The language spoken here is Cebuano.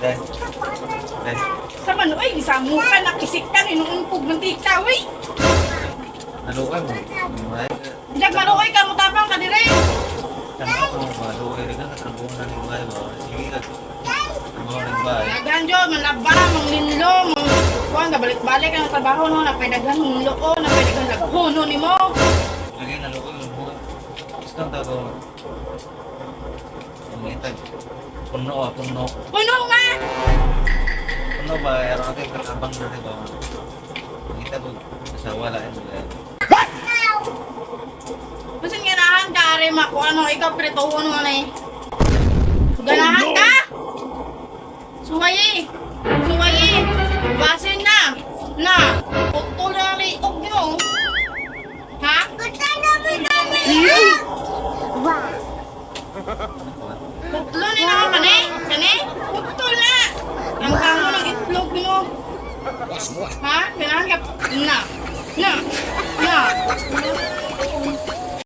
Dai. Dai. Sa man, oy, gisamukan, nakisikan, inuumpog ng tika, uy. Naluoy mo. May Diyan maluoy ka, mutapang ka dire. Tama ko maluoy rin ka trabaho na ni bay ba. Sige ka. Trabaho ni bay. Daghan jo, manlaba, manglinlo, mang kuan, balik-balik ang trabaho no, napay daghan hinlo ko, napay daghan laghono nimo. Lagi naluoy mo. Gusto ta ko. Ang itag. Puno ah, puno. Puno nga. Puno ba? Aron ate katabang na ba? Ang itag og asawa lain ba. Bisan ganahan ka are makuha no, ikaw prituhon mo na eh. Ganahan ka? Suwayi. Suwayi. Basin na. Na. Putol na liog nyo. Ha? Putlo ni na kani? Kani? Putol na. Ang kango ng itlog mo. Ha? Ganahan ka? Na. Na.